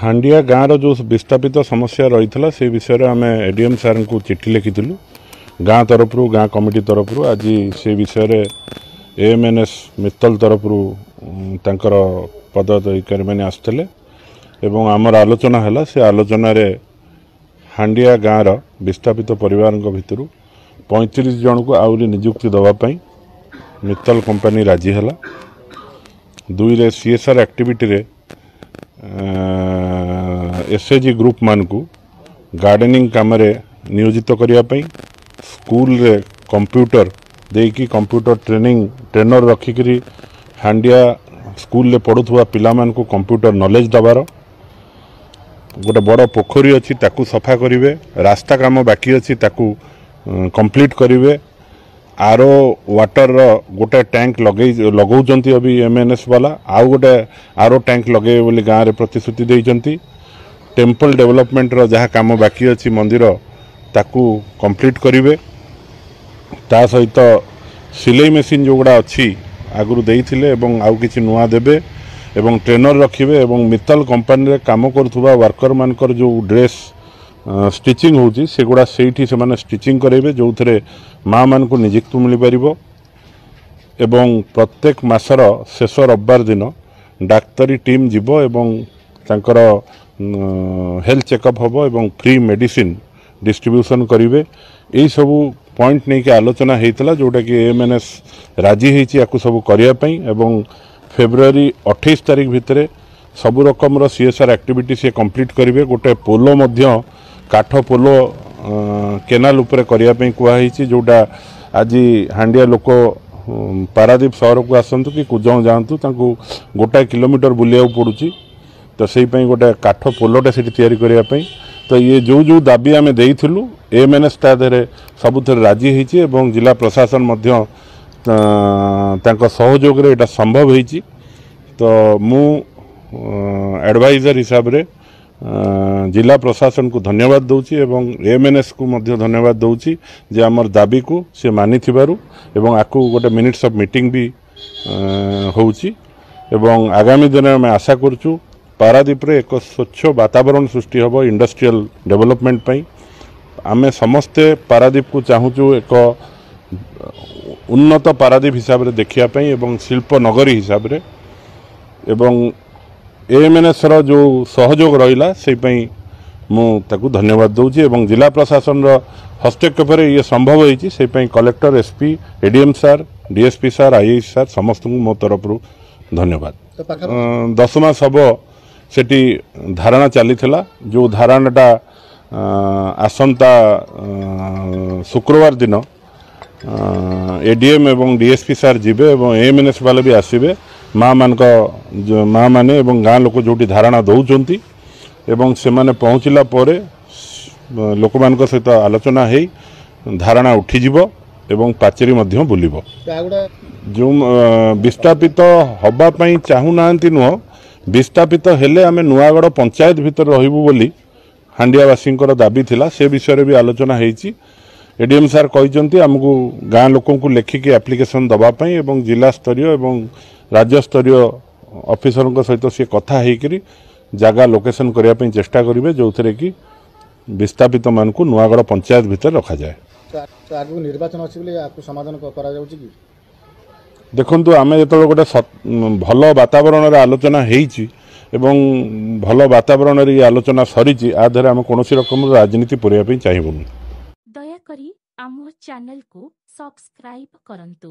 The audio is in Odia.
ହାଣ୍ଡିଆ ଗାଁର ଯେଉଁ ବିସ୍ଥାପିତ ସମସ୍ୟା ରହିଥିଲା, ସେ ବିଷୟରେ ଆମେ ଏଡିଏମ୍ ସାର୍ଙ୍କୁ ଚିଠି ଲେଖିଥିଲୁ ଗାଁ ତରଫରୁ, ଗାଁ କମିଟି ତରଫରୁ। ଆଜି ସେ ବିଷୟରେ ଏଏମ୍ଏନ୍ଏସ୍ ମିତ୍ତଲ ତରଫରୁ ତାଙ୍କର ପଦାଧିକାରୀମାନେ ଆସିଥିଲେ ଏବଂ ଆମର ଆଲୋଚନା ହେଲା। ସେ ଆଲୋଚନାରେ ହାଣ୍ଡିଆ ଗାଁର ବିସ୍ଥାପିତ ପରିବାରଙ୍କ ଭିତରୁ 35 ଜଣଙ୍କୁ ଆହୁରି ନିଯୁକ୍ତି ଦେବା ପାଇଁ ମିତ୍ତଲ କମ୍ପାନୀ ରାଜି ହେଲା। ଦୁଇରେ ସିଏସ୍ଆର୍ ଆକ୍ଟିଭିଟିରେ ଏସ୍ଏଚ୍ଜି ଗ୍ରୁପ୍ମାନଙ୍କୁ ଗାର୍ଡେନିଂ କାମରେ ନିୟୋଜିତ କରିବା ପାଇଁ, ସ୍କୁଲରେ କମ୍ପ୍ୟୁଟର ଦେଇକି କମ୍ପ୍ୟୁଟର ଟ୍ରେନିଂ ଟ୍ରେନର ରଖିକିରି ହାଣ୍ଡିଆ ସ୍କୁଲରେ ପଢ଼ୁଥିବା ପିଲାମାନଙ୍କୁ କମ୍ପ୍ୟୁଟର ନଲେଜ ଦେବାର, ଗୋଟେ ବଡ଼ ପୋଖରୀ ଅଛି ତାକୁ ସଫା କରିବେ, ରାସ୍ତା କାମ ବାକି ଅଛି ତାକୁ କମ୍ପ୍ଲିଟ୍ କରିବେ, ଆରୋ ୱାଟରର ଗୋଟେ ଟ୍ୟାଙ୍କ ଲଗାଉଛନ୍ତି ଅବି ଏମ୍ଏନ୍ଏସ୍ ବାଲା, ଆଉ ଗୋଟେ ଆରୋ ଟ୍ୟାଙ୍କ ଲଗାଇବେ ବୋଲି ଗାଁରେ ପ୍ରତିଶ୍ରୁତି ଦେଇଛନ୍ତି, ଟେମ୍ପଲ୍ ଡେଭଲପମେଣ୍ଟର ଯାହା କାମ ବାକି ଅଛି ମନ୍ଦିର ତାକୁ କମ୍ପ୍ଲିଟ୍ କରିବେ। ତା ସହିତ ସିଲେଇ ମେସିନ୍ ଯେଉଁଗୁଡ଼ା ଅଛି ଆଗରୁ ଦେଇଥିଲେ ଏବଂ ଆଉ କିଛି ନୂଆ ଦେବେ ଏବଂ ଟ୍ରେନର ରଖିବେ ଏବଂ ମିତ୍ତଲ କମ୍ପାନୀରେ କାମ କରୁଥିବା ୱାର୍କରମାନଙ୍କର ଯେଉଁ ଡ୍ରେସ୍ ଷ୍ଟିଚିଂ ହେଉଛି, ସେଗୁଡ଼ା ସେଇଠି ସେମାନେ ଷ୍ଟିଚିଂ କରାଇବେ, ଯେଉଁଥିରେ ମାଆମାନଙ୍କୁ ନିଯୁକ୍ତି ମିଳିପାରିବ ଏବଂ ପ୍ରତ୍ୟେକ ମାସର ଶେଷ ରବିବାର ଦିନ ଡାକ୍ତରୀ ଟିମ୍ ଯିବ ଏବଂ ତାଙ୍କର ହେଲ୍ଥ ଚେକଅପ୍ ହେବ ଏବଂ ଫ୍ରି ମେଡ଼ିସିନ୍ ଡିଷ୍ଟ୍ରିବ୍ୟୁସନ୍ କରିବେ। ଏଇସବୁ ପଏଣ୍ଟ ନେଇକି ଆଲୋଚନା ହେଇଥିଲା, ଯେଉଁଟାକି ଏମ୍ଏନ୍ଏସ୍ ରାଜି ହେଇଛି ୟାକୁ ସବୁ କରିବା ପାଇଁ ଏବଂ ଫେବୃଆରୀ 28 ତାରିଖ ଭିତରେ ସବୁ ରକମର ସିଏସ୍ଆର୍ ଆକ୍ଟିଭିଟି ସିଏ କମ୍ପ୍ଲିଟ୍ କରିବେ। ଗୋଟେ ପୋଲ ମଧ୍ୟ, କାଠ ପୋଲ କେନାଲ ଉପରେ କରିବା ପାଇଁ କୁହାହେଇଛି। ଯେଉଁଟା ଆଜି ହାଣ୍ଡିଆ ଲୋକ ପାରାଦୀପ ସହରକୁ ଆସନ୍ତୁ କି କୁଜଙ୍ଗ ଯାଆନ୍ତୁ, ତାଙ୍କୁ 1 କିଲୋମିଟର ବୁଲିବାକୁ ପଡ଼ୁଛି। ତ ସେଇ ପାଇଁ ଗୋଟେ କାଠ ପୋଲଟା ସେଠି ତିଆରି କରିବା ପାଇଁ। ତ ଇଏ ଯେଉଁ ଯେଉଁ ଦାବି ଆମେ ଦେଇଥିଲୁ, ଏମ୍ଏନ୍ଏସ୍ ତା ଦେହରେ ସବୁଥିରେ ରାଜି ହେଇଛି ଏବଂ ଜିଲ୍ଲା ପ୍ରଶାସନ ମଧ୍ୟ ତାଙ୍କ ସହଯୋଗରେ ଏଇଟା ସମ୍ଭବ ହେଇଛି। ତ ମୁଁ ଆଡ଼ଭାଇଜର ହିସାବରେ ଜିଲ୍ଲା ପ୍ରଶାସନକୁ ଧନ୍ୟବାଦ ଦେଉଛି ଏବଂ ଏମ୍ଏନ୍ଏସ୍କୁ ମଧ୍ୟ ଧନ୍ୟବାଦ ଦେଉଛି ଯେ ଆମର ଦାବିକୁ ସେ ମାନିଥିବାରୁ ଏବଂ ଆକୁ ଗୋଟେ ମିନିଟ୍ସ ଅଫ୍ ମିଟିଂ ବି ହେଉଛି। ଏବଂ ଆଗାମୀ ଦିନରେ ଆମେ ଆଶା କରୁଛୁ ପାରାଦୀପରେ ଏକ ସ୍ୱଚ୍ଛ ବାତାବରଣ ସୃଷ୍ଟି ହେବ ଇଣ୍ଡଷ୍ଟ୍ରିଆଲ ଡେଭଲପମେଣ୍ଟ ପାଇଁ। ଆମେ ସମସ୍ତେ ପାରାଦୀପକୁ ଚାହୁଁଛୁ ଏକ ଉନ୍ନତ ପାରାଦୀପ ହିସାବରେ ଦେଖିବା ପାଇଁ ଏବଂ ଶିଳ୍ପ ନଗରୀ ହିସାବରେ ଏବଂ ଏଏମ୍ଏନ୍ଏସ୍ର ଯେଉଁ ସହଯୋଗ ରହିଲା, ସେଇ ପାଇଁ ମୁଁ ତାକୁ ଧନ୍ୟବାଦ ଦେଉଛି ଏବଂ ଜିଲ୍ଲା ପ୍ରଶାସନର ହସ୍ତକ୍ଷେପରେ ଇଏ ସମ୍ଭବ ହେଇଛି। ସେଇ ପାଇଁ collector, SP, ADM sir, DSP sir, IIC sir ସମସ୍ତଙ୍କୁ ମୋ ତରଫରୁ ଧନ୍ୟବାଦ। 10 ମାସ ହେବ ସେଠି ଧାରଣା ଚାଲିଥିଲା, ଯେଉଁ ଧାରଣାଟା ଆସନ୍ତା ଶୁକ୍ରବାର ଦିନ ଏଡିଏମ୍ ଏବଂ ଡିଏସ୍ପି ସାର୍ ଯିବେ ଏବଂ ଏଏମ୍ଏନ୍ଏସ୍ ବାଲା ବି ଆସିବେ। ମାଆମାନଙ୍କ, ମାଆମାନେ ଏବଂ ଗାଁ ଲୋକ ଯେଉଁଠି ଧାରଣା ଦେଉଛନ୍ତି ଏବଂ ସେମାନେ ପହଞ୍ଚିଲା ପରେ ଲୋକମାନଙ୍କ ସହିତ ଆଲୋଚନା ହେଇ ଧାରଣା ଉଠିଯିବ ଏବଂ ପାଚେରୀ ମଧ୍ୟ ବୁଲିବ। ଯେଉଁ ବିସ୍ଥାପିତ ହେବା ପାଇଁ ଚାହୁଁନାହାନ୍ତି ନୁହଁ, ବିସ୍ଥାପିତ ହେଲେ ଆମେ ନୂଆଗଡ଼ ପଞ୍ଚାୟତ ଭିତରେ ରହିବୁ ବୋଲି ହାଣ୍ଡିଆବାସୀଙ୍କର ଦାବି ଥିଲା। ସେ ବିଷୟରେ ବି ଆଲୋଚନା ହେଇଛି। ଏଡିଏମ୍ ସାର୍ କହିଛନ୍ତି ଆମକୁ ଗାଁ ଲୋକଙ୍କୁ ଲେଖିକି ଆପ୍ଲିକେସନ୍ ଦେବା ପାଇଁ ଏବଂ ଜିଲ୍ଲା ସ୍ତରୀୟ ଏବଂ ରାଜ୍ୟସ୍ତରୀୟ ଅଫିସରଙ୍କ ସହିତ ସିଏ କଥା ହେଇକରି ଜାଗା ଲୋକେସନ୍ କରିବା ପାଇଁ ଚେଷ୍ଟା କରିବେ, ଯେଉଁଥିରେ କି ବିସ୍ଥାପିତମାନଙ୍କୁ ନୂଆଗଡ଼ ପଞ୍ଚାୟତ ଭିତରେ ରଖାଯାଏ। ଆଗକୁ ନିର୍ବାଚନ ଅଛି ବୋଲି ଆକୁ ସମାଧାନ କରାଯାଉଛି କି? ଦେଖନ୍ତୁ, ଆମେ ଯେତେବେଳେ ଗୋଟେ ଭଲ ବାତାବରଣରେ ଆଲୋଚନା ହେଇଛି ଏବଂ ଭଲ ବାତାବରଣରେ ଇଏ ଆଲୋଚନା ସରିଛି, ଆ ଦେହରେ ଆମେ କୌଣସି ରକମର ରାଜନୀତି ପୂରାଇବା ପାଇଁ ଚାହିଁବୁନି। ଦୟାକରି ଆମ ଚ୍ୟାନେଲକୁ ସବସ୍କ୍ରାଇବ୍ କରନ୍ତୁ।